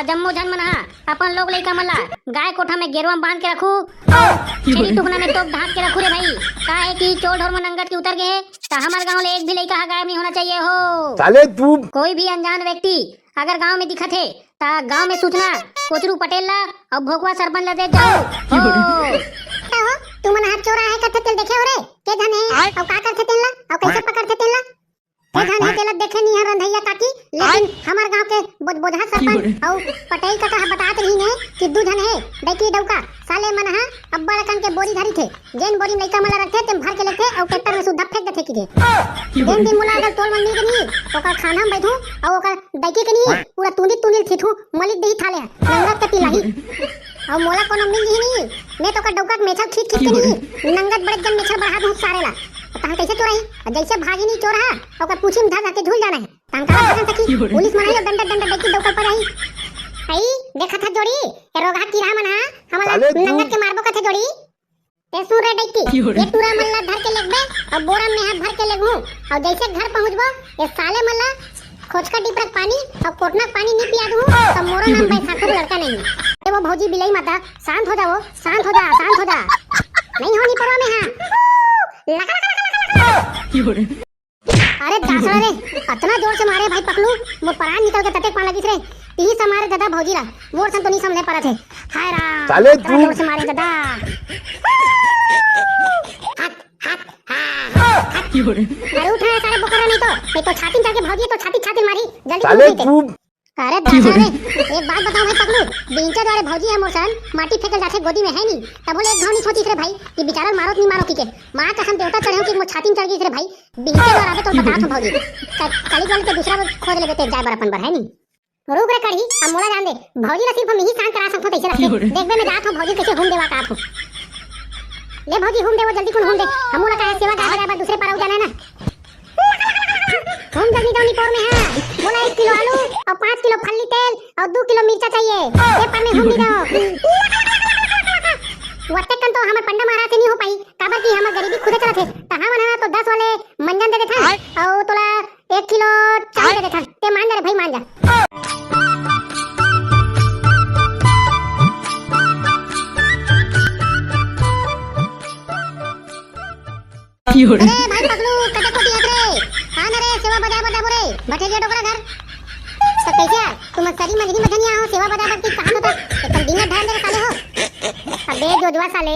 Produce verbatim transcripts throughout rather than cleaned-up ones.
जम्मो झन मन हा अपन लोग लइका मन ला गाय कोठा में गेरुआ में बांध के रखू, अउ छेरी टुकना में तोप ढांप के रखू रे भाई। का है कि चोर ढोर मन अंगत के उतर गए हे, त हमर गांव ले एक भी लइका हा गायब नहीं होना चाहिए हो। साले तू। कोई भी अनजान व्यक्ति अगर गांव में दिखत हे, त गांव में सूचना कोचरू पटेल ला अउ भोकवा सरपंच ला दे जाओ हो। का हो, तुमन हा चोर आहे कथे तेल देखे हो रे? के झन हे? आय। अउ का करथे तेन ला? अउ कैसे पकड़थे तेन ला? के झन हे तेला देखे नहीं है रंधैया काकी, लेकिन हमर गांव के बोध-, बोधहा सरपंच अउ पटेल काका ह बतात रहिन हे कि दू झन हे डैकी डौका, साले मन ह अब्बड़ अकन के बोरी धरी थे, जेन बोरी में लइका मन ला रखथे, तेम भर के लेथे अउ ट्रैक्टर में सुद्धा फेंक देथे किथे। जेन दिन मोला अगर टोल मन मिल के नहीं, ओकर खाना में बैठू अउ ओकर डैकी के नहीं, पूरा तुंदी तुंदी ल थीथू, मलिक देही थाले ह, नंगत के तिलाही। अउ मोला कोनो मिल ही नहीं, मैं तो ओकर डौका के मेछल खींच खींच के नहीं, नंगत बड़े जन मेछल बढ़ा दूं सारे ला। तहन कैसे चोराही? जैसे भागी नहीं चोर हा, ओकर पूछी में धर धर के झूल जाना है। तहन काला भजन सखी, पुलिस मन आई अउ डंडा डंडा डैकी डौका पर आई। आई, देखत हा जोड़ी, ए रोगहा कीरा मन हा, हमला नंगत के मारबो कथे जोड़ी। ते सुन रे डैकी, ये टूरा मन ला धर के लेगबे, अउ बोरा में हा भर के लेगहूं, अउ जैसे घर पहुंचबो, ये साले मन ला खोचका डिपरा के पानी अउ कोटना के पानी नी पिया दूं, त मोरो नाम बैसाखू के लड़का नहीं। ए वो भौजी बिलाई माता, शांत हो जा वो, शांत हो जा, शांत हो जा। नहीं हो नी परवा में हा। लका, लका, लका, लका, लका। अरे दासड़ा रे, अतना जोर से मारे भाई पकलू, मोर परान निकल के ततेक पान लगिस रे। इही से मारे दादा भौजी ला, मोर सन तो नहीं समझे परत हे। हाय राम, साले अतना तू। जोर से मारे दादा। हट, हट, हाँ, हट। अरे उठ रे सारे बोकरा, नहीं तो, नहीं तो छाती में चढ़ के भौजी तो छाती, छाती मारी, जल्दी साले उठ नहीं ते। तू। अरे दादा रे, एक बात बताओ भाई पकलू, बिंचा द्वारे भौजी है मोर सन, माटी फेंकल जाथे गोदी में है नहीं, तब बोले एक घाव नहीं सोचिस रे भाई, कि बेचारा मारो तो नहीं मारो की के, माँ कसम देवता चढ़े हो कि मोर छाती में चढ़ गई रे भाई, बिंचा द्वारे आबे तो बता थो भौजी, क-, कली वाले तो दूसरा खोज लेबे ते जाए बर अपन बर है नहीं। रुक रे कढ़ी, अब मोला जान दे, भौजी ला सिर्फ हम यही शांत करा सकथो तैसे लगथे, देखबे मैं जात हूँ भौजी कैसे हूम देवा का आत हूँ। ले भौजी हूम देवो जल्दी कुन हूम दे, हम मोला कहे सेवा गाय बजाए बर दूसरे पारा जाना है ना। हूम जल्दी दो नी पोर में है। मोला एक किलो आलू अउ पाँच किलो फल्ली तेल अउ दू किलो मिर्चा चाहिए। ये पर में हूम नी दो। वत्ते कन तो हमर पंडा महाराज से नी हो पाई, काबर कि हमर गरीबी खुदे चलत हे। त हमन हा तो दस वाले मंजन दे देथन अउ तोला एक किलो चाय दे देथन। ते मान जा रे भाई, मान जा। अरे भाई पगलू, कते कोती हस रे? आ ना रे, सेवा बजाए बर जाबो रे, भटेरिया डोकरा घर। त कैसे यार, तुम सरी मंजरी मझनिया हो, सेवा बजाए बर की कहां होता? एकदम दिन ढाल दे साले हो। अबे जोजवा साले,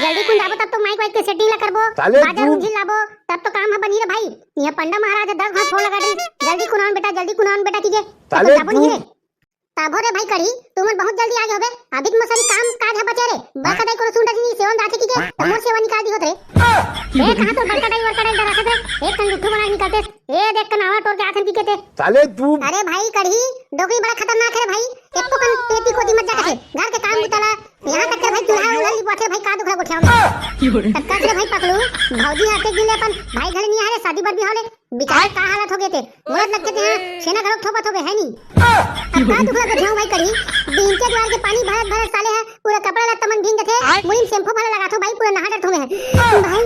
जल्दी कुन जाबो तब तो माइक वाइक के सेटिंग ला करबो, साले बाजा तू। रुंझिल लाबो, तब तो काम ह बनी रे भाई। यहां पंडा महाराज दस घास फोड़ लगा दे, जल्दी कुनान बेटा, जल्दी कुनान बेटा कीजे, तब साले जाबो तू। नहीं रे। ताभो रे भाई कढ़ी, तुमन बहुत जल्दी आगे होबे। अभी तो मोर सरी काम काज ह बचे रे। बड़का दाई कोनो सुन रही सेवन दाथे की के, त मोर सेवा निकाल दी होत रे। ए, कहां तो बड़का दाई वड़का दाई डराथे रे। एक कन गुट्ठू बना निकलते। ए, देख कन आवा टोर के आथन की के ते। साले तू। अरे भाई कढ़ी, डोकरी बड़ा खतरनाक है रे भाई। एको कन पेटी कोती मत जा कथे। घर के काम बुता ला। यहां तक के भाई चूल्हा उल्हा लिपवाथे भाई, का दुखड़ा गोठियाव में। तब कस रे भाई पकलू, भौजी हटे गिले अपन भाई घरे नहीं आ रे, शादी बर भी हाले। बेचारे का हालत हो गए थे, मोर लगते थे, हाँ, छेना घरों थोपत होबे, है नी? अब का दुख लगे थे, भाई करी, दिन के द्वार के पानी भरत भरत साले है, पूरा कपड़ा लत्ता मन भींग जथे, आय। मुड़ी में शैम्पू भले लगा थो, भाई, पूरा नहा डरत होबे है। भाई,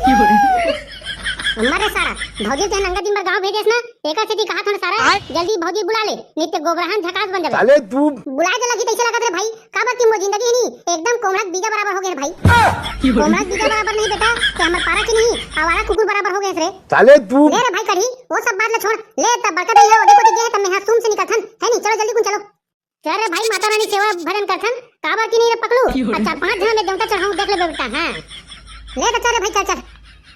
मरे सारा, भौजी ते नंगा दिन भर गांव भेजेस ना, एकर सेती कहा थोड़ा सारा, आय। जल्दी भौजी बुला ले, नहीं ते गोबराहन झकास बन जाबे। साले तू। बुलाए तो लगी तैसे लगत रे भाई, काबर कि मोर जिंदगी ही नी, एकदम कोमड़ा के बीजा बराबर हो गए रे भाई। कोमड़ा के बीजा बराबर नहीं बेटा, ते हमर पारा के नहीं, आवारा कुकुर बराबर हो गए रे। साले तू। ले रे भाई कढ़ी, वो सब बात ला छोड़, ले तब बड़का दाई है, ओदे कोती गे है, तब मैं हाँ सूम से निकलथन, है नी, चलो जल्दी कुन चलो। चल रे भाई, माता रानी सेवा भजन करथन, काबर कि नहीं रे पकलू, आ चार पांच झन में देवता चढ़ाऊं, देख ले बेटा, हाँ। ले तो चल रे भाई, चल, चल।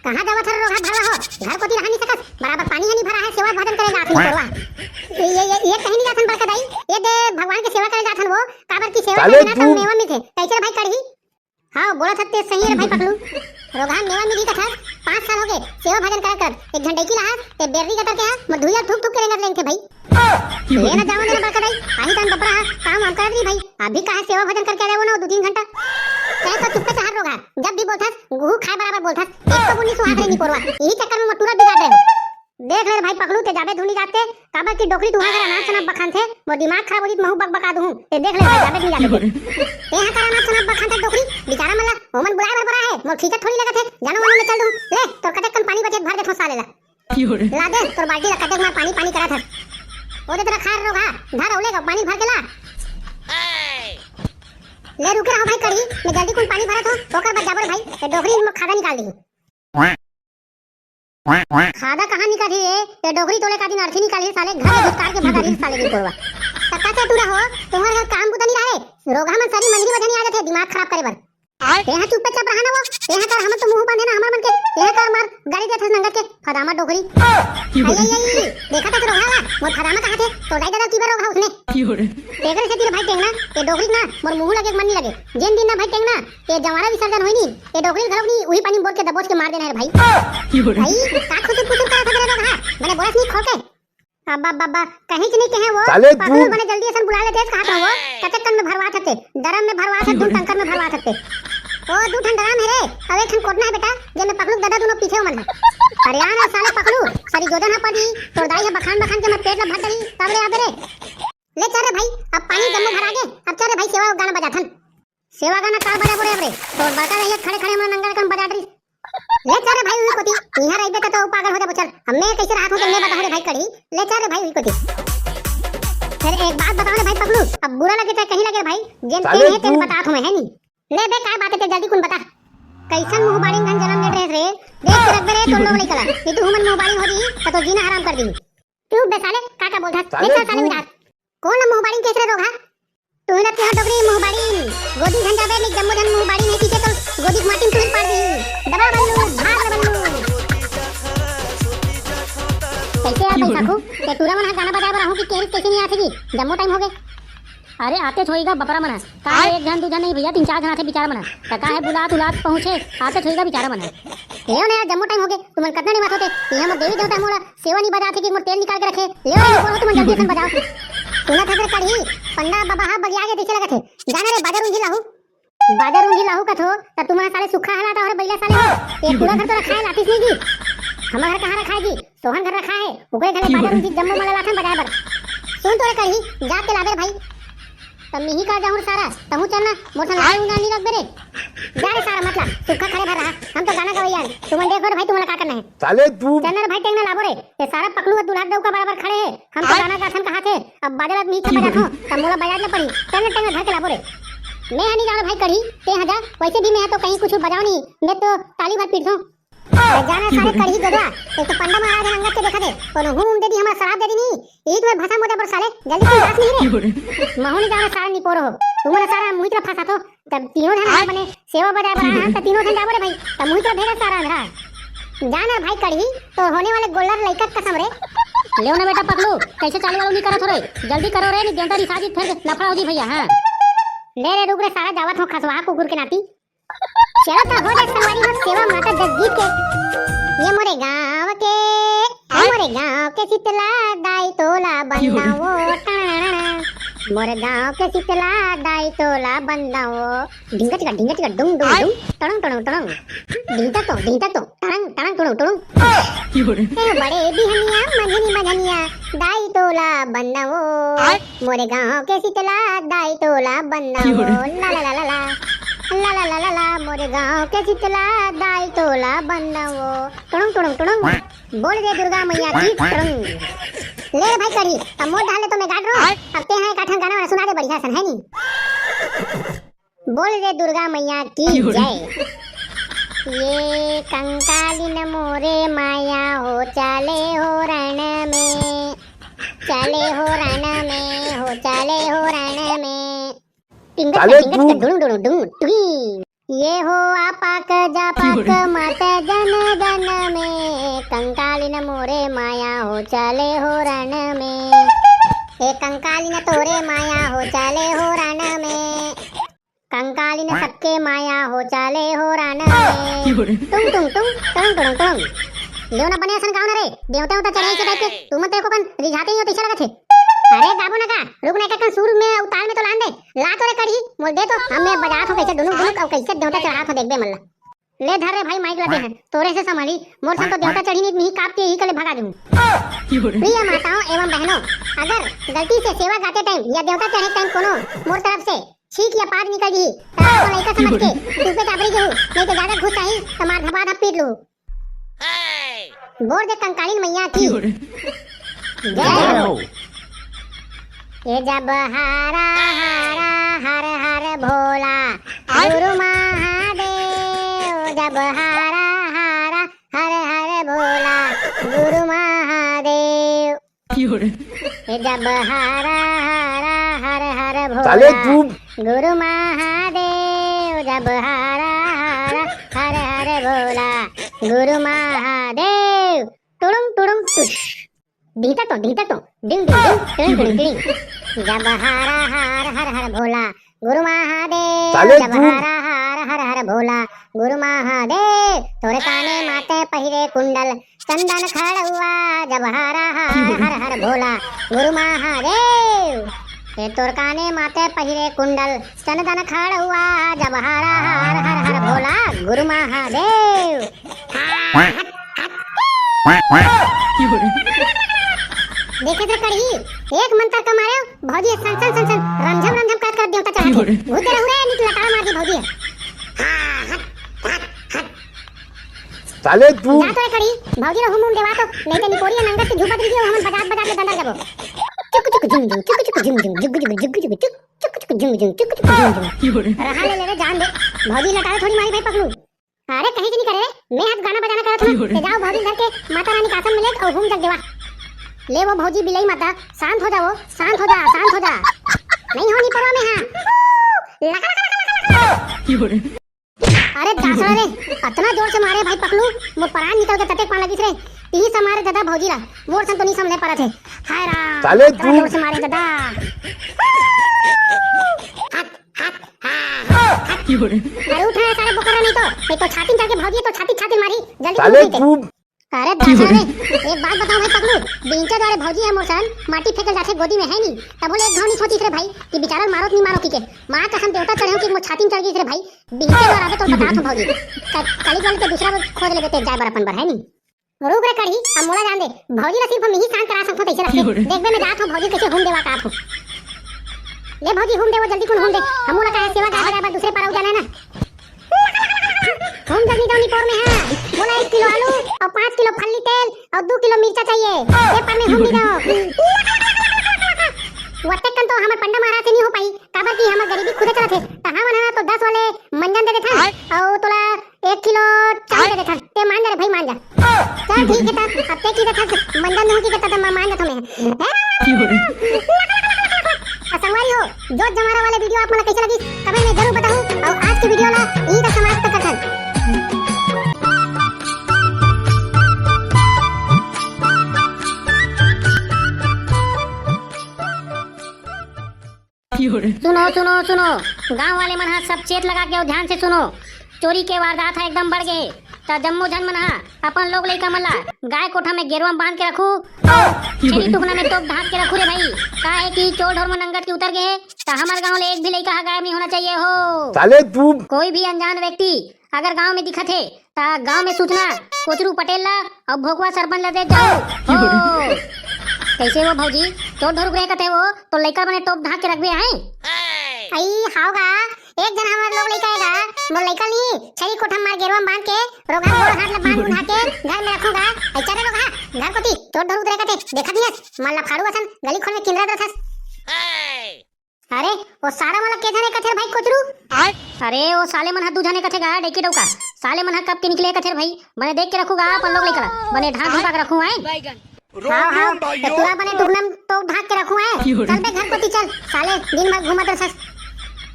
कहाँ जावत हर रोगहा भरवा हो? घर कोती रहा नहीं सकस। बराबर पानी है नहीं भरा है, सेवा भजन करे जात नहीं करवा। ये, ये, ये, ये कहीं नहीं जाथन बड़का दाई। ये दे भगवान के सेवा करे जाथन वो, काबर की सेवा साले करे ना तू। सब मेवा मिलथे। कैसे रे भाई कढ़ी? हाँ, बोला था ते सही रे भाई पकलू। रोगहा मेवा मिली कथा, पाँच साल हो गए, सेवा भजन करत करत। एक घंटे की लहा, ते बेर्री कतर के हा, मैं धुइया थूक थूक के रेंगत लेंगे भाई। ये ना जाओ ना बड़का दाई, आही तन बपरा हा, काम वाम करत रही भाई। अभी कहाँ सेवा भजन करके आ जाओ ना, दो तीन घंटा। चाहे तो चुप्पे से हाथ रोगहा, जब भी बोलथस, गुहू खाए बराबर बोलथस, एक तो बुन्नी सुहाग रही नहीं पोरवा। यही चक्कर में मटूरा बिगाड़ रहे हो। देख ले रे भाई पकलू, ते जाबे धुनी जाते, काबर की डोकरी तुहा कर अनाज सनाब बखान थे, मोर दिमाग खराब हो जी, महू बक बका दूं। ते देख ले भाई, जाबे धुनी जाते। ते हा कर अनाज सनाब बखान थे डोकरी, बेचारा मन ला, ओमन बुलाए बर बरा है, मोर खींचत थोड़ी लगत है, जानो वनो में चल दूं। ले, तोर कतेक कन पानी बचे भर देथो साले ला। ला दे, तोर बाल्टी ला कतेक मार पानी पानी करत हस। ओ दे तेरा खार रोगहा, धर ओले का पानी भर के ला। ले रुके रहो भाई कढ़ी, मैं जल्दी कुन पानी भरत हो, ओकर बाद जाबो रे भाई, ये डोकरी में खादा निकाल दी। खादा कहाँ निकालही रे? ये डोकरी तोले का दिन अर्थी निकालही साले, घर में घुसकार के भगा रही साले की कोरवा। त का टूरा हो, तुम्हारे घर काम बुता नहीं रहे, रोगहा मन सरी मंजरी बजनी आ जाते दिमाग खराब करे बर। तेहा चुपचाप रहा ना वो, तेहा कर हमन तो मुंह बांधे ना हमर मन के, तेहा कर मार गाली देथस नंगत के, फदामा डोकरी। आई, आई, आई, देखा था रोगहा ला, मोर फदामा कहा थे, तो दाई दादा की बार रोगहा उसने। तेकर से तेरे भाई टेंगना, ये डोकरी ना, मोर मुंह लगे मन नहीं लगे। जेन दिन ना भाई टेंगना, ये जवारा विसर्जन होई नी, ये डोकरी घलोक नी, उही पानी बोर के दबोच के मार देना है भाई। भाई, का खुसुर खुसुर करा था तेरा रोगहा? मैंने बोला नहीं खोल के। अब्बा, अब्बा, अब्बा, कहीं च नहीं कहे वो। साले पकलू तू। बने जल्दी असन बुला लेते, कहा था वो। कचक्कन में भरवा सकते, दरम में भरवा सकते, टंकर में भरवा सकते। ओ, दू ठन दरम है रे, अब एक ठन कोटना है बेटा, जे में पकलू दादा दोनों पीछे मन है। अरे यार, साले पकलू, सरी जोजन हा पड़ी, तो दाई है बखान बखान के मैं पेट ला भर डरी, तब रे आबे रे। ले चल रे भाई, अब पानी जम्मो भरा गे, अब चल रे भाई सेवा गाना बजाथन। सेवा गाना का बजाबो रे, अब रे, तो बड़का रहिए खड़े खड़े मन नंगा कन बजा डरी। ले चल रे भाई, उही कोती, इहाँ रहिबे त तो पागल हो जाबो, चल। अब मैं कैसे राहत हूँ, तो मैं बताऊँ रे भाई कढ़ी। ले चल रे भाई, उही कोती। फिर एक बात बताओ रे भाई पगलू, अब बुरा लगे चाहे कहीं लगे रे भाई, जेन साले तेन है, तेन तू बतात हूँ मैं, है नी? ले बे, काय बात है, ते जल्दी कुन बता। कैसन मुँह बाड़ी में जन्म ले रहे रे? देख के रखबे रे, तोर लोग लइका ला। नहीं तो हुमन मुँह बाड़ी हो दी, त तो जीना हराम कर दी। चुप बे साले, का का बोलथस? साले नहीं चल साले तू। उधार। कौन मुँह बाड़ी कैसे रोगहा? तू ही ना तिहा डोकरी मुँह बाड़ी। गोदी झन जाबे नहीं, जम्मो झन मुँह बाड़ी नहीं पीछे तो गोदी के माटी में तुरंत पाड़ दी। दबा बल्लू, भाग रे बल्लू। कैसे यार बैसाखू? ये टूरा मन हा गाना बजाए बर आहूँ कि केरिस कैसे नहीं आथे जी? जम्मो टाइम हो गए। अरे आते छोईगा बपरा मन हा। का है एक झन दू झन नहीं भैया, तीन चार झन आथे बिचारा मन हा। त का है बुलात उलात पहुँचे, आते छोईगा बिचारा मन हा। ले ना यार, जम्मो टाइम हो गए, तुमन कतना निमत होते। यहाँ मोर देवी देवता मोला सेवा नहीं बजाते कि मोर तेल निकाल के रखे। ले ना, बोलो तुमन जल्दी असन बजाओ। सुना था फिर कढ़ी, पंडा बाबा हा बगिया के पीछे लगा थे। जाना रे बाजार उंझी लाहू। बाजार उंझी लाहू कथो, त तुमन साले सुखा हलाता हो रे बैला साले हो। ये पूरा घर तो रखा है, लातीस नहीं जी। हमार घर कहाँ रखा है जी? सोहन घर रखा है, ओकरे घरे बाजार उंझी जम्मो मला लाथन बजाए बर। सुन तो रे कढ़ी, जात के लाबे रे भाई। तब मिही का जाहूँ सारा, तहूँ चलना, मोर संग लड़ाई उंगा नहीं लगबे रे। जा रे सारा, मतलब, सुखा खड़े भर रहा, हम तो गाना गवैया हन। तुमन देखो रे भाई, तुमन का करना है। साले तू। चल ना रे भाई, टेंगना लाबो रे, ये सारा पकलू और दुल्हा डौका बराबर खड़े है, हम तो गाना गाथन कहा थे, अब बाजा ला मिही का बजाथो, तब मोला बजाए ला पड़ी, चल ना टेंगना धर के लाबो रे। मैं हा नहीं जाओ रे भाई कढ़ी, ते हा जा, वैसे भी मैं हा तो कहीं कुछ बजाओ नहीं, मैं तो ताली भर पीटथो। अरे जाना सारे कढ़ी गोदवा, एक तो पंडा महाराज अंगत के देखा दे, कोनो हूम दे दी, हमारा शराब दे दी नहीं, यही तुम्हें भसम हो जा पर साले, जल्दी तुम बात नहीं रे। महू नहीं जाना सारे निपोरो हो, तुमने सारा मुहित ला फंसा तो, तब तीनों जन हमारे बने सेवा बजाए बना हम, तब तीनों जन जाबो रे भाई, तब मुहित ला भेजा सारा अंधरा। जाना भाई कढ़ी, तो होने वाले गोल्लर लइका कसम रे। लेओ ना बेटा पकलू, कैसे चालू वालू नहीं करत हो रे, जल्दी करो रे, नहीं देवता रिसा जी फिर लफड़ा हो जी भैया, हाँ। ले रे रुक रे सारा, जावत हो खसवा कुकुर के नाती। चलो तो हो जाए संगवारी हो सेवा माता जगजीत के। ये मोरे गांव के, ये मोरे गांव के शीतला दाई तोला बंदावो टाणा। मोरे गांव के शीतला दाई तोला बंदावो। ढिंगा चिका, ढिंगा चिका, डुंग, डुंग, डुंग, टड़ंग, टड़ंग, टड़ंग। ढिंगा तो, ढिंगा तो, टड़ंग, टड़ंग, टड़ंग, टड़ंग। ए बड़े बिहनिया, मंझनी मंझनिया, दाई तोला बंदावो। मोरे गांव के शीतला दाई तोला बंदावो। ला ला ला ला ला। ला ला ला ला ला, मोरे गांव के शीतला दाई तोला बंदावो। टुड़ुंग टुड़ुंग टुड़ुंग। बोल रे दुर्गा मैया की टुड़ुंग। ले रे भाई कढ़ी, अब मोर डाले तो मैं गाड़ रहा हूँ। अब ते हैं एक आठन गाना वाना सुना दे बढ़िया सन, है नी? बोल रे दुर्गा मैया की जय। ये कंकालिन मोरे माया हो, चले हो रण में, चले हो रण में, हो चले हो रण में। टिंगक साले टिंगक तू। डुडुंग डुडुंग डुंग टुई। ये हो आपाक जापाक मत जन जन में, कंकालिन मोरे माया हो, चले हो रण में। ए कंकालिन तोरे माया हो, चले हो रण में। कंकालिन सबके माया हो, चले हो रण में। टुंग टुंग टुंग, टुंग टुंग टुंग। लेव ना बने असन गाँव ना रे, देवता उता चढ़ाई के टाइप के, तुमन तो एको कन रिझाते ही हो, तैसा लगत हे। अरे गाबो ना का, रुक ना, एक कन सुर में अउ ताल में तो लान दे। ला तो रे कढ़ी, मोल दे तो, हम मैं बजात हो कैसे डुनुक डुनुक अउ कैसे देवता चढ़ात हो, देखबे मन ला। ले धर रे भाई माइक ला दे हैं, तोरे से संभाली, मोर संग तो देवता चढ़ी नहीं, मिही काप के ही कले भगा दूँ। प्रिय माताओं एवं बहनों, अगर गलती से सेवा गाते टाइम या देवता चढ़े टाइम कोनो मोर तरफ से छींक या पाद निकल जही, त आप लइका समझ के चुपे चाप रही जहू, नहीं तो ज्यादा घुस आई त मार धपा धप पीट लू। बोल दे कंकालिन मैया की जय हो। ये जब हारा हारा हर हर भोला, जब हरा हरा हर हर भोला, साले तू। गुरु महादेव, जब हरा हरा हर हर भोला, गुरु महादेव। टुड़ुंग टुड़ुंग टुश। ढींचा तो, ढींचा तो, डिंग डिंग डिंग, टिड़िंग टिड़िंग टिड़िंग। जब हरा हर हर हर भोला, गुरु महादेव। साले जब तू। हरा हर हर हर भोला, गुरु महादेव। तोरे काने माथे पहिरे कुंडल, चंदन खड़ुआ। जब हरा हर हर हर भोला, गुरु महादेव। ए तोर काने माथे पहिरे कुंडल, चंदन खड़ुआ। जब हरा हर हर हर भोला, गुरु महादेव। देखे थे कड़ही, एक मंतर के मारे भौजी सन सन सन सन रमझम रमझम करत करत देवता चढ़त हे। भूत रहू रे, नित लताड़ा मार दी भौजी। साले तू। जा तो ए कड़ही, भौजी ला हुम हुम देवा तो, नहीं तो निपोरी नंगत के झूपत रही, हमन बजात बजात ले दंदर जाबो। चुक चुक झुम झुम, चुक चुक झुम झुम, जुग जुग जुग जुग चुक, चुक चुक झुम झुम, चुक चुक झुम झुम। रहा ले ले रे, जान दे, भौजी लताड़ा थोड़ी मारी भाई पकलू। अरे कहीं से नहीं करे रे, मैं आज गाना बजाना करत हूँ। ते जाओ भौजी घर के माता रानी का आसन में लेट और हुम जग देवा। ले वो भौजी बिलाई माता, शांत हो जाओ, शांत हो जा, शांत हो जा। नहीं हो निपोरवा में हाँ। लगा, लगा, लगा, लगा, लगा। अरे दासड़ा रे, अतना जोर से मारे भाई पकलू, मोर परान निकल के ततेक पान लगिस रे। इही से मारे दादा भौजी ला, मोर सन तो नहीं समझे परत हे। हाय राम, साले अतना तू। जोर से मारे दादा। हट, हट, हाँ, हट। अरे उठ रे सारे बोकरा, नहीं तो, नहीं तो छाती में चढ़ के भौजी तो छाती, छाती मारी, जल्दी साले उठ नहीं ते। तू। अरे दादा रे, एक बात बताओ भाई पगलू, बिंचा द्वारे भौजी है मोर सन, माटी फेंकल जाथे गोदी में है नहीं, तब बोले एक घाव नहीं छोतीस रे भाई, कि बेचारा मारो तो नहीं मारो की के, माँ कसम देवता चढ़े हो कि मोर छाती में चढ़ गई रे भाई, बिंचा द्वारा आबे तो बता दो भौजी, क-, कली वाले तो दूसरा खोज लेबे ते जाए बर अपन बर है नहीं। रुक रे कढ़ी, अब मोला जान दे, भौजी ला सिर्फ हम ही शांत करा सकथों, तैसे लगथे। देखबे मैं जात हूँ भौजी कैसे हुम देवा का आत हूँ। ले भौजी हुम दे, वो जल्दी कुन हुम दे, हम मोला कहे सेवा गाय बजाए बर दूसरे पारा जाना है ना। हुम जल्दी दौनी पोर में है, मोला एक किलो आलू और पाँच किलो फल्ली तेल और दो किलो मिर्चा चाहिए। ये पर में हुम नहीं दो। वत्ते कन तो हमर पंडा महाराज से नहीं हो पाई, काबर की हमर गरीबी खुदे चलत हे। त हमन ह तो दस वाले मंजन दे देथन और तोला एक किलो चाय दे देथन। ते मान जा रे भाई, मान जा। चल ठीक है, त अब ते की देथस मंजन नहीं की देता त मैं मान जाथों मैं। आ संगवारी हो, जोत जमारा वाले वीडियो आप मन ला कैसे लगिस, कमेंट में जरूर बताहू। और आज के वीडियो ला यहीं तक समाप्त करथन। सुनो, सुनो, सुनो, गांव वाले मन हा सब चेत लगा के अउ ध्यान से सुनो, चोरी के वारदात हा एकदम बढ़ गे हे। त जम्मो झन मन हा अपन लोग लइका मन ला गाय कोठा में गेरवा में बांध के रखू, अउ छेरी टुकना में तोप ढांक के रखू रे भाई, काहे कि चोर ढोर मन अंगत के उतर गे हे, त हमर गांव ले एक भी लइका हा गायब नहीं होना चाहिए हो। साले तू। कोई भी अनजान व्यक्ति अगर गांव में दिखत हे, त गांव में सूचना कोचरू पटेल ला अउ भोकवा सरपंच ला दे जाओ। हो। कैसे वो भौजी, चोर ढोरुक रहे कथे वो, तो लइका बने तोप ढांक के रखबे आए। आई हाव गा, एक झन हमर लोग लइका हे गा, मोर लइका ली छेरी कोठा मार गेरवा में बांध के, रोगहा गोड़ हाथ ला बांध उन्हा के घर में रखूंगा। ऐ चल रे रोगहा, घर कोती, चोर ढोरुक रहे कथे, देखत नहीं हस, मन ला फाड़ू असन, गली खोर में किंदरत रथस। अरे, ओ सारा मन ला के झने कथे रे भाई कोचरू? अरे, ओ साले मन ह दू झने कथे गा, डेकी डौका। साले मन ह कब के निकले कथे रे भाई? बने देख के रखू गा अपन लोग लइका ला। बने ढांक ढुका के रखू आए। हाँ, हाँ, ए तुरा बने टुकना में तोप ढांक के रखू आए। चल बे घर कोती चल, साले दिन भर घूमत रथस।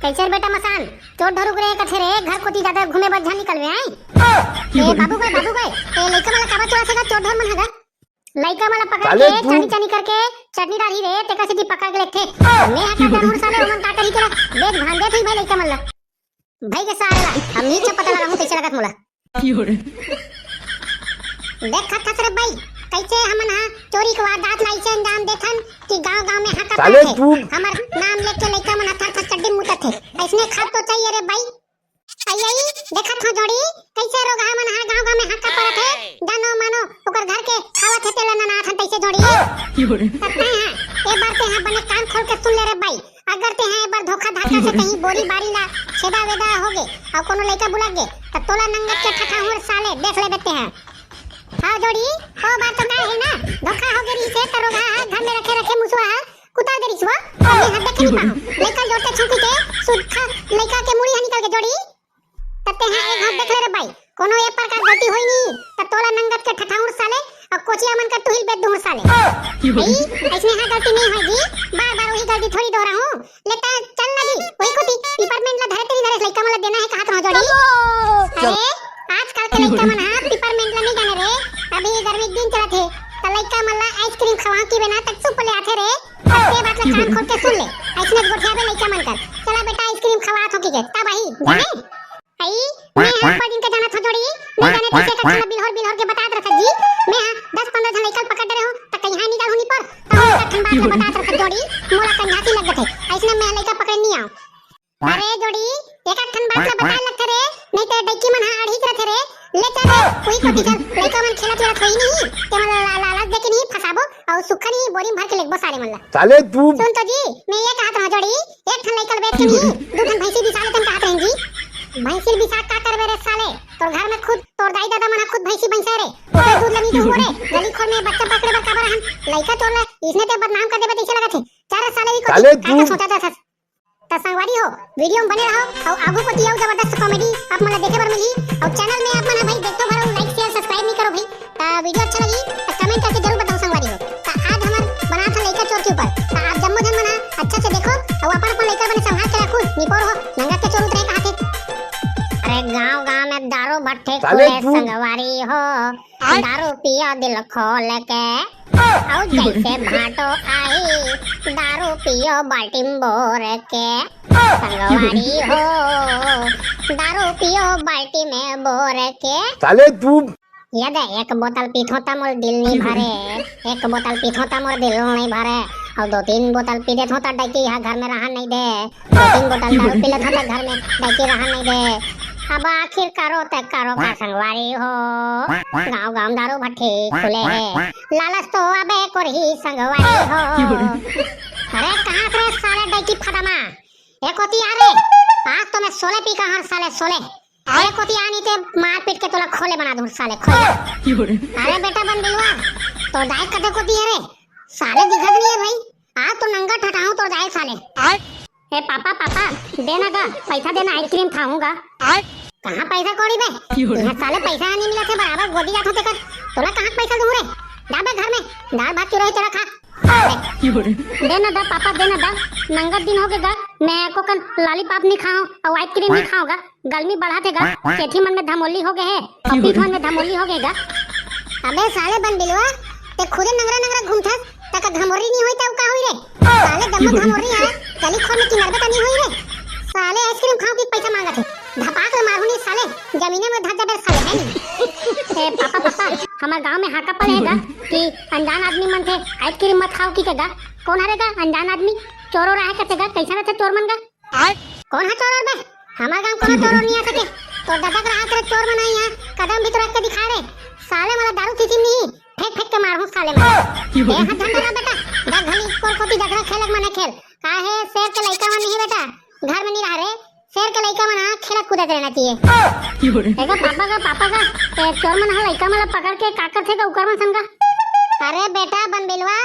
कैसे रे बेटा मसान? चोर ढोरुक रहे कथे रे, घर कोती जादा घूमे बर झन निकलवे आए। ए बाबू गए, बाबू गए, ए लइका मन ला काबर चोराथे गा चोर ढोर मन ह गा? लइका मन ला पकड़ के चानी चानी करके चटनी डालही रे, तेकर सेती पकड़ के लेथे। मैं हा का जानहूं साले, ओमन का करही तेला। देख भान देत होही भाई लइका मन ला। भाई के सारे ला, हम नी छप पता लगाहूं, कैसे लगत मोला। देख खत खत रे भाई, कैसे हमन हा चोरी के वारदात ला ऐसे अंजाम देथन कि गांव गांव में हाका साले पाथे। तू। हमर नाम लेके लइका मन हा थर थर चड्डी मुतत हे। ऐसने खाब तो चाहिए रे भाई। आई, आई, देखत हो जोड़ी, कैसे रोगहा मन हा गांव गांव में हाका परत हे, जानो मानो ओकर घर के खावत हे तेला ननाथन तैसे जोड़ी। तब तैं हा, ए बार तैं हा बने कान खोल के सुन ले रे बाई, अगर तैं हा ए बार धोखा धाका से कहीं बोरी बारी ला छेदा वेदा होगे, अउ कोनो लइका बुला गे, त तोला नंगत के ठठाहूं रे साले, देख लेबे तैं हा। हाँ जोड़ी, ओ बार तो का हे ना, धोखा होगे रहिसे त रोगहा हा घर में रखे रखे मुसवा हा, कुतर दे रिसवा, अभी हाथ देखे नहीं पाऊँ। लइका जोर से छौंकी के, सुरखा लइका के मुड़ी हा निकल के जोड़ी। तते हाँ एक हाथ देख ले रे बाई, कोनो ए प्रकार गलती होई नहीं, त तोला नंगत के ठठाउर साले, अउ कोचिया मन का तुहिल बेद दूर साले। भाई, अइसने हा गलती नहीं होय जी, बार-बार वही गलती थोड़ी दोहराहूँ। ले त चल ना जी, वही कोती, पीपर मेंट ला धरे ते नहीं धरे, लइका मन ला देना हे कहात रहों जोड़ी। अरे, आजकल के लइका मन हा पीपर मेंट ला नहीं जाने रे। अभी गर्मी के दिन चलत हे, त लइका मन ला आइसक्रीम खवाहूँ कहिबे ना, त चुप ले आथे रे। अब ते बात ला कान खोल के सुन ले, अइसने गोठियाबे लइका मन कर। चला बेटा, आइसक्रीम खवात हों कहिके, तब आही, जाने? अई, मैं हा ऊपर दिन के जानत हों जोड़ी, नहीं जाने कइसे एक ठन ला बिल्होर बिल्होर के बतात रथस जी। मैं हा दस पंद्रह झन लइका ल पकड़ डरे हों, त कहिहां निकल हों नी पर, त एक ठन बात ला बतात रथस जोड़ी, मोला कंझासी लग जथे। अइसने मैं लइका पकड़े नहीं आंव। अरे जोड़ी, एक ठन बात ला बताए लगथे रे, नहीं ते डइकी मन हा अड़हिक रथे रे। ले चल रे, उही कोती चल, लइका मन खेलत वेलत होही नहीं, ते मन ला ला-, लालच देके नहीं फंसाबो, अउ सुक्खा नहीं बोरी में भर के लेगबो सारे मन ला। साले तू। सुन तो जी, मैं ये कहत रहों जोड़ी, एक ठन लइका ल बेच के नहीं, दू ठन भैंसी बिसा लेतेन कहत रहेन जी। भैंसी ल बिसा का करबे रे साले? तोर घर में खुद तोर दाई ददा मन ह खुद भैंसी भैंसा रे। ओकर दूध ल नहीं दूहूं रे। गली खोर में बच्चा पकड़े बर काबर रहन? लइका तोर ल इसने ते बदनाम कर देबे तइसे लगत हे। चल रे साले, ई कोती साले का तू। सोचत हस? त संगवारी हो, वीडियो में बने रहो अउ आगू कोती अउ जबरदस्त कॉमेडी आप मन ल देखे बर मिलही। अउ चैनल में आप मन ह भाई देखथो भर अउ लाइक, शेयर, सब्सक्राइब नहीं करो भाई। त वीडियो अच्छा लगही त कमेंट करके जरूर बताओ संगवारी हो। त आज हमर बनात हन लइका चोर के ऊपर। त आप जम्मो झन मन ह अच्छा से देखो अउ अपन अपन लइका बने संभाल के रखो। निपोर हो, नंगा के चोर उतरे कहाथे। अरे गांव गांव में दारू भट्टी साले खुले तू। संगवारी हो, आय। दारू पियो दिल खोल के। अउ जइसे भांटो आही, दारू पियो बाल्टी में बोर के। संगवारी हो, दारू पियो बाल्टी में बोर के। साले तू। ये दे, एक बोतल पीथों त मोर दिल नहीं भरे, एक बोतल पीथों त मोर दिल नहीं भरे, अउ दो तीन बोतल पी देथों त डइकी हा घर में रहन नहीं दे। दो तीन बोतल दारू पी लेथों त घर में डइकी रहन नहीं दे। अब आखिर करो ते करो का संगवारी हो, गांव गांव दारू भट्टी खुले हे, लालच तो अबे करही संगवारी हो। अरे कहां रे साले डइकी फदमा, ए कोती आ रे, आज तो मैं सोले पी का हर साले सोले। ए कोती आ नहीं ते मार पीट के तोला खोले बना दूं साले, खोले। अरे बेटा बन बिलवा, तोर दाई कते कोती हे रे? साले दिखत नहीं हे भाई, आज तो नंगा ठठाहूं तोर दाई साले। ए पापा, पापा, दे ना गा, पैसा दे ना, आइसक्रीम खाहूं गा। कहां पैसा कौड़ी बे? इहां साले पैसा नहीं मिलत हे, बराबर गोदी जात हों तेकर। तोला कहां पैसा दूं रे? जा बे घर में, दाल भात चुरा ही तेला खा। दे ना दा पापा, दे ना दा, नंगत दिन हो गे गा, मैं एको कन लॉलीपॉप नहीं खाओं अउ आइसक्रीम नहीं खाओं गा। गर्मी बढ़त हे गा, चेठी मन में धमोली हो गे हे, अउ पीठ मन में धमोली हो गे गा। अबे साले बन बिलवा, ते खुदे नंगरा नंगरा घूमथस, तका धमोरी नहीं होई त अउ का होई रे? साले जम्मो धमोरी हे, गली खोर में किनरबे त नहीं होई रे। साले आइसक्रीम खाओं कि पैसा मांगत हे, धपाक ले मारहूं नहीं साले, जमीने में धस जाबे साले, है नहीं? ए पापा, पापा, हमर गांव में हाका पड़े हे गा कि अनजान आदमी मन से आइसक्रीम मत खाओ कहिके गा। कौन हरे गा अनजान आदमी? चोर ओर आहे कथे गा, कइसन रथे चोर मन गा? कोन ह चोर बे? हमर गांव कोनो चोर नहीं आ सके। तोर ददा कर हाथ रे चोर मन आई है, कदम भी तो रख के दिखा रे। साले मला दारू चीची नहीं, फेंक फेंक के मारहूं साले मन। ए हाथ झंडा ना बेटा, जा घली कोर कोती जगह खेलक मने खेल। काहे शेर के लइका मन नहीं बेटा, घर में नहीं रह रे। शेर के लइका मन हा खेलत कूदत रहना चाहिए। एगा पापा गा, पापा गा, ते चोर मन हा लइका मन ला पकड़ के का करथे गा उकर मन सन गा? अरे बेटा बन बिलवा,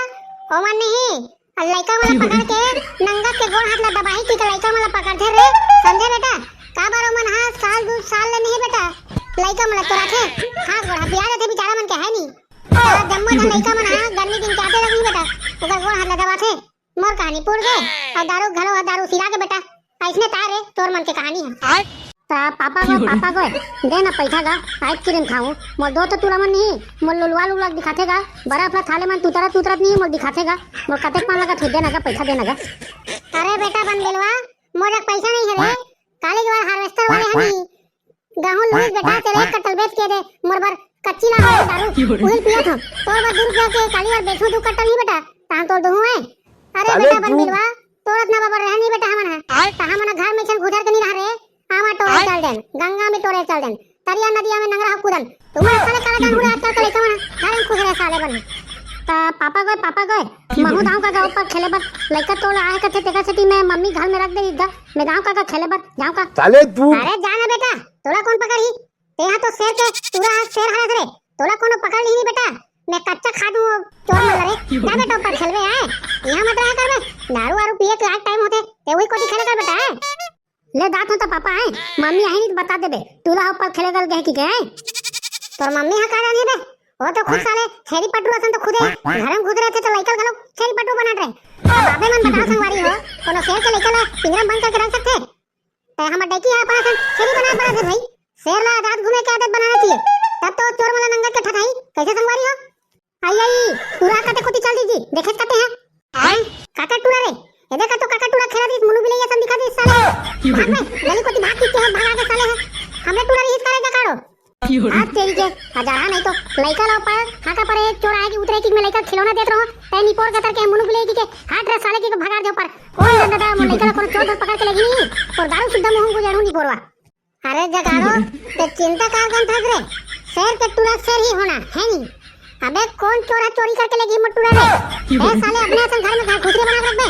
ओमन नहीं, अउ लइका मन ला पकड़ के नंगत के गोड़ हाथ ला दबाही कि त लइका मन ला पकड़थे रे, समझे बेटा? काबर ओमन हा साल दू साल ले नहीं बेटा, लइका मन ला चोराथे, हाथ गोड़ हथिया देथे बेचारा मन के है नहीं। त जम्मो झन लइका मन हा गर्मी दिन के आते तक नहीं बेटा, ओकर गोड़ हाथ ला दबाथे। मोर कहानी पूर गे, अउ दारू घलो ह दारू सिरा गे बेटा, अइसने ताय रे तोर मन के कहानी ह। त पापा गो, पापा गो, दे ना पैसा गा, आइसक्रीम खाऊं। मोर दो तो तुला मन नहीं, मोर लुलवा लुलवा दिखाथे गा, बर्फ ला थाले मन तुतरत तुतरत नहीं, मोर दिखाथे गा, मोर कतेक पान लगा, दे ना गा, पैसा दे ना गा। अरे बेटा बन बिलवा, मोर जग पैसा नहीं है रे, काली के बार हार्वेस्टर वाले हमी, गहूं लुईस बेटा, चल एक कट्टल बेच के दे, मोर बर कच्ची ला हो दारू, उहिल पियत हो, तोर बर दू रुपया के काली बार बेचूं दू कट्टल नहीं बेटा, तहां तोर दुहूं है। अरे साले बेटा बन तू बिलवा, तोर अतना बबर रहे नहीं बेटा हमन है। त हमन घर में छन घुसर के नहीं रह रे। आमा टोरे चल देन, गंगा में टोरे चल देन, तरिया नदिया में नंगरा हो कूदन। तुमन साले काला जान उड़े आजकल के लइका मन घर में खुश रहे साले बन। त पापा गोय, पापा गोय, महू जाऊं का गा ऊपर खेले बर, लइका टोला आए कथे तेकर सेती मैं मम्मी घर में रख दे गा, मैं जाऊं का गा खेले बर, जाऊं का। साले तू। अरे जा ना बेटा, तोला कौन पकड़ही? तेहा तो शेर के टूरा ह, शेर हरस रे, तोला कोनो पकड़ लिही बेटा। मैं कच्चा खा दूं वो चोर मन ला रे। जा बेटा ऊपर खेलबे आए, यहां मत रहा कर बे। दारू वारू पिए के आज टाइम होथे, ते वही कोती खेला कर बेटा आए। ले दात हो तो पापा आए, मम्मी आही नहीं तो बता देबे, टूरा ऊपर खेले गल गए कि गए। तोर मम्मी हा का जानी बे, वो तो खुद साले छेरी पटरू असन तो खुदे घर में घुस रहे थे, तो लइका घलो छेरी पटरू बनात रहे। अब अबे मन बताओ संगवारी हो, कोनो शेर के लइका ला पिंजरा में बंद करके रख सकथे? ते हमर डैकी ह अपन असन छेरी बना बना थे भाई। शेर ला आजाद घूमे के आदत बनाना चाहिए, तब तो चोर मन ला नंगत के ठठाई। कैसे संगवारी हो? आई आई, टूरा कते कोती चल दीजिए, देखे कते हैं। आय? काकर टूरा रे? ये देखा तो काकर टूरा खेला दिस, मुनु बिलैया सन दिखा दिस साले। भाग बे, गली कोती भाग, किसके हाथ भगा के साले है। हमरे टूरा रहिस करे जकाड़ो। आज तेरी के, हजार नहीं तो लइका ला ऊपर हाका पर एक चोर आए कि उतरे कि मैं लइका खिलौना देत रहो, तै निपोर गतर के मुनु बिलैया के हाथ रे साले के भगा दे ऊपर। कौन दादा, मोर लइका ला कोनो चोर धर पकड़ के लेगी नहीं, और दारू सुद्धा मुंह को जानू निपोरवा। अरे जगाड़ो, ते चिंता का गन थक रे? शेर के टूरा शेर ही होना है नी। अबे कौन चोरा चोरी करके लेगी मोर टूरा रे? ए साले, अपने असन घर में घर घुसरे बना रख बे।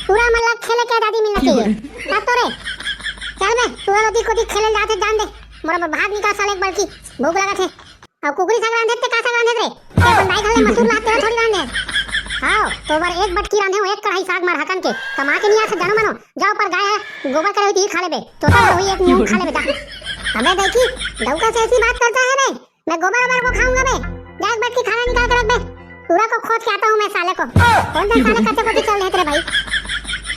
टूरा मन ला खेले के आजादी मिलना चाहिए। तब तो रे। चल बे, टूरा लोदी कोती खेले जाते जान दे। मोर अब भात निकाल साले एक बल्कि भूख लगा थे। अब कुकरी साग रांधे ते का साग रांधे रे? ते अपन दाई घर ले मसूर ला तेरा थोड़ी रांधे। हाँ, तो बर एक बटकी रांधे हो, एक कढ़ाई साग मार हकन के। कमा के नहीं आ से जानो मानो। जाओ पर गाय है, गोबर करे हुई तो ही खा लेबे। तोता बर हुई एक मुंह खा लेबे जा। अबे देखी, डौका से ऐसी बात करता है बे। मैं गोबर ओबर को खाऊंगा बे। जा एक बटकी खाना निकाल के रख बे। टूरा को खोद के आता हूँ मैं साले को। कौन सा साले कच्चे कोती चल रहे तेरे भाई?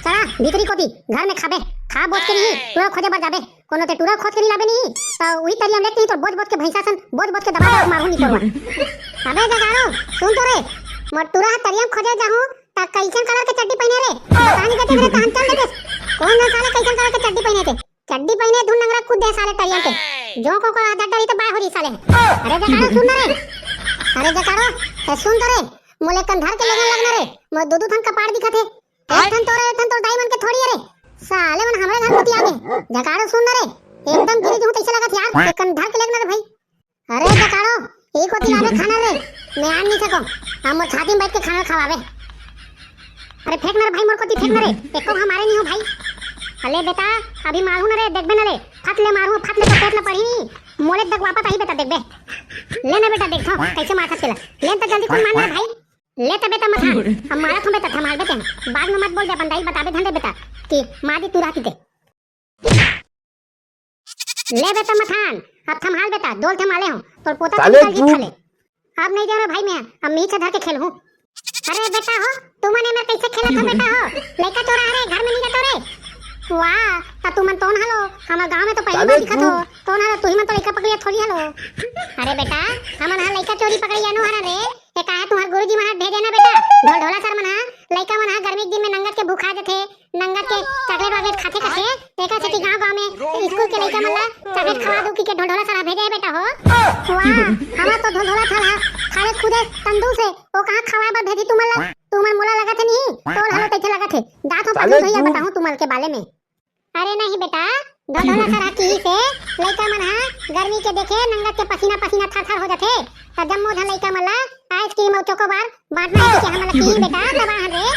चला भीतरी कोती, घर में खाबे। खा बोझ के नहीं, टूरा खोजे बर जाबे। कोनो ते टूरा खोद के नहीं लाबे नहीं, तो वही तरिया में लेके नहीं तो बोझ बोझ के भैंसा सन, बोझ बोझ के दबा दबा मारू नहीं तो। अबे जगाड़ो, सुन तो रे, मोर टूरा ह तरिया में खोजे जाहूं, ता कैसन कलर के चड्डी पहने रे? बता नहीं देते मेरे, तो हम चल देते। कौन है साला कैसन कलर के चड्डी पहने थे? चड्डी पहने धुन नंगरा कूद दे साले तरिया पे। जो को को हाथ डरी तो बाय हो रही साले। अरे जगाड़ो, सुन ना रे। अरे जगाड़ो, ए, सुन तो रे। मोले कंधर के लगन लगना रे। मोर दू दू थन कपाड़ दिखत हे। एक ठन तोरे, एक ठन तोर दाई मन के थोड़ी अरे। साले मन हमरे घर कोती आगे। जकाड़ो सुन न रे। एकदम गिरी जहूं तैसे लगत यार। एक कन धर के लेगना रे भाई। अरे जकाड़ो, एक कोती लावे खाना रे। मैं आन नहीं सको। हम मोर छाती में बैठ के खाना खवावे। अरे फेंक न रे भाई, मोर कोती फेंक न रे। एको हमारे नहीं हो भाई। अले बेटा, अभी मारू न रे, देखबे न रे। फट ले मारू, फट ले तो पेट न पड़ी। मोले तक वापस आई बेटा, देखबे। ले ना बेटा, देखो कैसे मार सकते ला। ले तो जल्दी कोई मार ना रे भाई। ले तबे त मथान, हम मारत हूँ बे त थमाल बे तेन, बाद में मत बोल बे, अपन दाई बताबे धन रे बेटा कि माँ दी तू रहती ते। ले बे त मथान, अब थमाल बेटा, दोल थमाले हूँ, तोर पोता साले तू चल जीत चुप। खा ले। अब नहीं देव रे भाई मैं, अब मीछ धर के खेल हूँ। अरे बेटा हो, तुमन एमेर कैसे खेलत हो बेटा हो? लइका चोरा हरे, घर में नहीं जातो रे। वाह, त तुमन तोन हलो, हमर गांव में तो पहली साले बार दिखत हो। चुप। तोन हलो, तुही मन तो लइका पकड़िया थोड़ी हलो। अरे बेटा, हमन हा लइका चोरी पकड़िया नो हरन रे। ए काहे तुहर गुरुजी मन हा भेजे ना बेटा? ढोल ढोला सर मन हा, लइका मन हा गर्मी के दिन में नंगत के भूखा जथे, नंगत के चॉकलेट वॉकलेट खाथे कथे, तेकर सेती गांव गांव में स्कूल के लइका मन ला चॉकलेट खवा दो कि के ढोल ढोला सर हा भेजे हे बेटा हो। वाह, हमर तो ढोल ढोला सर हा खावे खुदे तंदूर से, ओ कहां खवाए बर भेजी तुमन ला? तुमन मोला लगत हे नहीं, तोल हलो तैसे लगत हे। जात हो साले पाछू भैया चुप। बताहूं तुमन के बाले में। अरे नहीं बेटा, ढोढोला सर हा किही से लइका मन हा गर्मी के देखे नंगत के पसीना पसीना थर थर हो जाथे। त जम्मो झन लइका मन ला आइसक्रीम अउ चोकोबार बांटना हे कि हमन ला किही बेटा, तब आहन रे।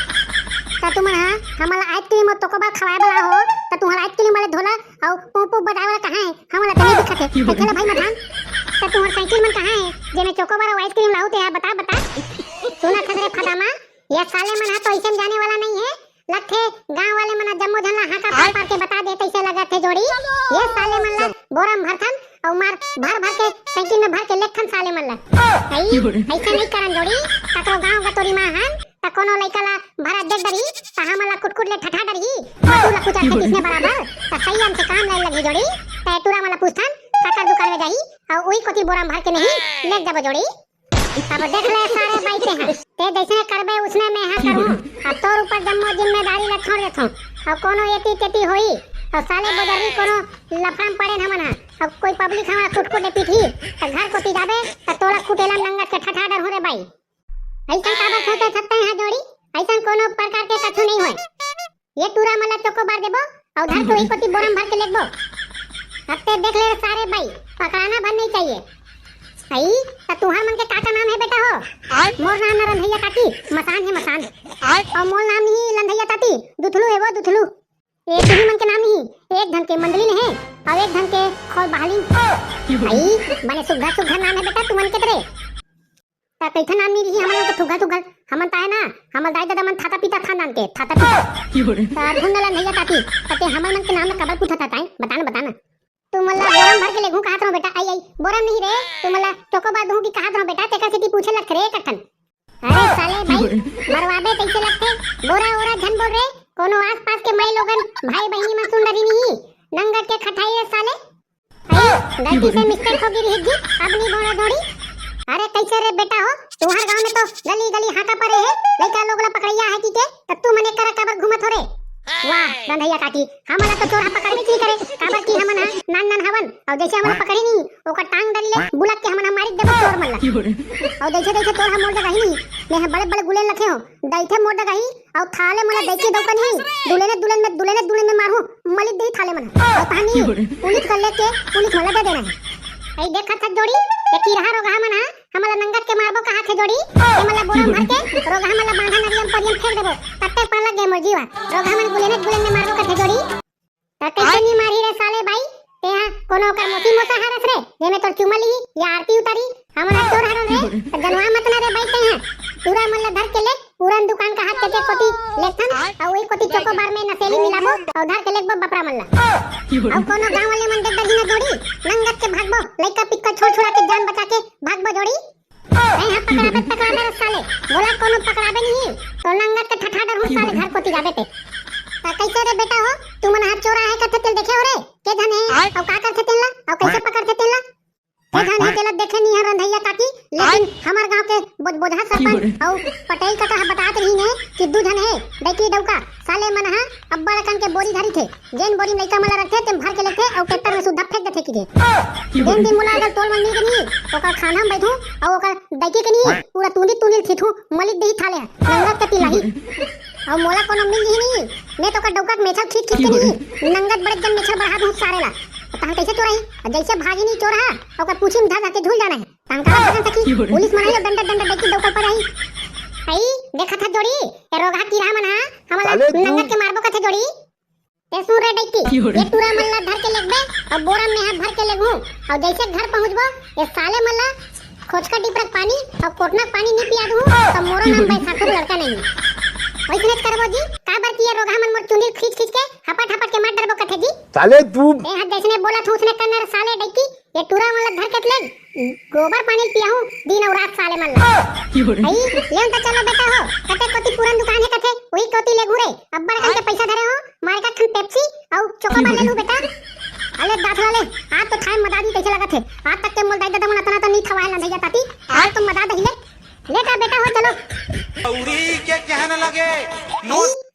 त तुमन हा हमन ला आइसक्रीम अउ चोकोबार खवाए वाला हो, त तुहर आइसक्रीम वाले ढोला अउ पूं पूं बजाए वाला कहां हे? हमन ला त नहीं दिखत हे। त खेला भाई मधान, त तुहर साइकिल मन कहां हे, जेमे चोकोबार अउ आइसक्रीम लाहू ते हा, बता, बता। सुना खसरे फदामा, ये साले मन हा तो अइसन जाने वाला नहीं हे। लगथे गांव वाले मन जम्मो झन ला हाका पार पार के बता दे, तइसे लगत हे जोड़ी। ये साले मन ला बोरा म भरथन अउ मार भर भर के साइकिल में भर के लेगथन साले मन ला। अई, अइसे नइ करन जोड़ी। ककरो गांव गतोरी मा हन, त कोनो लइका ला भरा देख डरी, त हमन ला कुटकुट ले ठठा डरही। अउ तू ला कुचरथे किसने बराबर, त सही हमसे काम ले लगही जोड़ी। त टूरा मन ला पूछथन, काकर दुकान में जाही, अउ उही कोती बोरा म भर के नहीं, लेग जाबो जोड़ी। अब देख ले सारे बाई ते हा, ते जइसने करबे उसने मैं हा करहूं। अब तोर ऊपर जम्मो जिम्मेदारी ला छोड़ देथों। अब कोनो एती तेती होई, अउ साले बजरनी कोनो लफड़ा म पड़े न हमन हा, अब कोई पब्लिक हमन ला कुटकुट ले पीटही, त घर कोती जाबे, त तोला कुटेला नंगत के ठठा डरहूं रे बाई। अइसन काबर सोचे सकते हैं जोड़ी? अइसन कोनो प्रकार के कछु नहीं होय। ये टूरा मन ला चोकोबार देबो अउ धर के वही कोती बोरा म भर के लेगबो। अब ते देख ले रे सारे बाई, पकड़ाना भर नहीं चाहिए। अई, त तुहर मन के का का नाम हे बेटा हो? आय। मोर नाम ना रंधैया काकी, मसान हे मसान। आय। अउ मोर नाम नहीं लंधैया ताती, दुथलू हे वो दुथलू। ये तुही मन के नाम नहीं, एक धन के मंदली ने हे, अउ एक धन के खोल बहाली। अई, बने सुग्घर सुग्घर नाम हे बेटा तुमन के तरे। त कइठन नाम नइ रिही हमन के थुग्घा थुग्घा। हमन त आए ना, हमर दाई ददा मन थाता पीता खानदान के, थाता पीता। त धुन नलन भैया ताती, त ते हमर मन के नाम ल काबर पूछत हस ताई? बता ना, बता ना। तो तुमन ला बोरा म भर के लेगहूं कहत रहों बेटा, आई, आई, बोरा म नहीं रे, तुमन ला चोकोबार दूहूं कि कहत रहों बेटा, तेकर सेती पूछे लगथे रे एक ठन। अरे साले भाई, मरवाबे तइसे लगथे, बोरा ओरा झन बोल रे, कोनो आसपास के माई लोगन, भाई बहिनी मन सुन डरही नहीं, नंगत के खटाही रे साले। अरे, गलती से मिस्टेक हो गे रही जी, अब नहीं बोरा जोड़ी। अरे कइसे रे बेटा हो, तुम्हर गांव में तो गली गली हाका परे हे, लइका लोग ला पकड़इया हे कि के, त तुमन एक करा काबर घूमत हो रे? वाह रंधइया काकी, हमन ला तो चोरहा पकड़बे नहीं करे, काबर कि हमन ह नान नान हवन, अउ जइसे हमन ला पकड़ही नहीं, ओकर टांग डरी ले बुलक के हमन ह मारी देबो चोर मन ला। अउ जइसे जइसे चोरहा मोर जगह ही नहीं, मैं ह बड़े बड़े गुलेल रखे हों, दइथे मोर डगही, अउ थाले मन ला दइथे डउका नहीं, दुलेने दुलेन में, दुलेने दुलेन में मारहूं, मलित देही थाले मन ह। अउ तहानी पुलिस कर लेके पुलिस मन ला दे देना हे। अई देखत हस जोड़ी, ये किरहा रोगहा मन ह, हमन ला नंगत के मारबो कहत हे जोड़ी, ये मन ला बोरा म भर के, रोगहा मन ला बांधा नरियम परियम फेंक देबो, तत्ते पान लग गे मोर जीवा, रोगहा मन गुलेने गुलेन में मारबो कहत हे जोड़ी। त कइसे नी मारही रे साले बाई? तेहा कोनो ओकर मोसी मोसा हरस रे, जेमे तोर चुमा लिही या आरती उतारी? हमन ह चोर हरन रे, त जनवा मत ना रे बाई तेहा। टूरा मन ला धर के ले, पुरन दुकान का हाथ के कोती लेथन, अउ वही कोती चोकोबार में नसेली मिलाबो, अउ धर के लेगबो बपरा मन ला। अउ कोनो गांव वाले मन देख डरही ना जोड़ी, नंगत के भागबो, लइका पिक्का छोड़ छुड़ा के जान बचा के भागबो जोड़ी। मैं ह पकड़ाबे, पकड़ाबे रे साले, मोला कोनो पकड़ाबे नहीं, तो नंगत के ठठा डरहूं साले घर कोती जाबे ते। त कइसे रे बेटा हो, तुमन ह चोरा हे कथे तेल देखे हो रे, के झन हे, अउ का करथे तेन ला, अउ कइसे पकड़थे तेन ला? के झन हे तेला देखे नहीं हे रंधइया काकी, लेकिन हमर गांव के बोझ-, बोझा सरपंच अउ पटेल कका ह बतात रहिन हे कि दू झन हे, डइकी डउका, साले मन ह अब्बड़ अकन के बोरी धरी थे। जेन बोरी म लइका मन ला रखथे, तेन भर के लेथे अउ ट्रैक्टर में सुद्धा फेंक देथे किथे। जेन दिन मोला अगर टोल मन मिल गे नहीं, ओकर खाना में बैठूं अउ ओकर दइकी के नहीं, पूरा तुंदी तुंदी ल खींचहूं, मलिक देही थाले ह, नंगत के तिलाही। अउ मोला कोनो मिल ही नहीं, मैं तो ओकर डउका के मेछल खींच खींच के नहीं, नंगत बड़े जन मेछल बढ़ा दूं सारे ला। तहां कइसे चोराही? अउ जइसे भागी नहीं चोर ह, ओकर पूछी में धर धर के झूल जाना हे। तहां का भगन सखी, पुलिस मन आही अउ डंडा डंडा दइकी डउका पर आही। अई, देखत ह जोड़ी, ये रोगहा किरहा मन ह, हमन ला नंगत के मारबो कथे जोड़ी। ते सुन रे डइकी, ये टूरा मन ला धर के लेगबे, अउ बोरा में ह भर के लेगहूं, अउ जइसे घर पहुंचबो, ये साले मन ला खोचका डिपरा के पानी, अउ कोटना के पानी नी पिया दूं, त मोरो नाम बैसाखू के लड़का नहीं। वइसने करबो जी, काबर कि ये रोगहा मन मोर चुंदी खींच खींच के, हपट हपट के मार डरबो कथे जी। साले तू ए ह जइसने बोलत हूं, उसने करना रे साले डइकी, ये टूरा मन ला धर के ले, गोबर पानी ल पियाहूं, दिन अउ रात साले मन ला। अई, लेन त चलो बेटा हो, कते कोती पुरन दुकान हे कथे, वही कोती लेगहूं रे, अब्बड़ अकन के पइसा धरे हों, मारे का खन पेप्सी अउ चोकोबार ले लूं बेटा। अले दाथला ले, आज तो थाय मदा दिही तइसे लगत हे। आज तक के मोर दाई ददा मन अतना तो नी थवाय रंधइया काकी। आज तो मदा दिही ले। ले त बेटा हो चलो। अउरी के कहने लगे,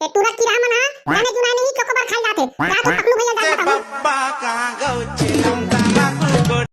ए टूरा किरहा मन ह, जाने जुनाए नहीं चोकोबार खाई जाथे। जा तो पकलू भइया जा बताहूं।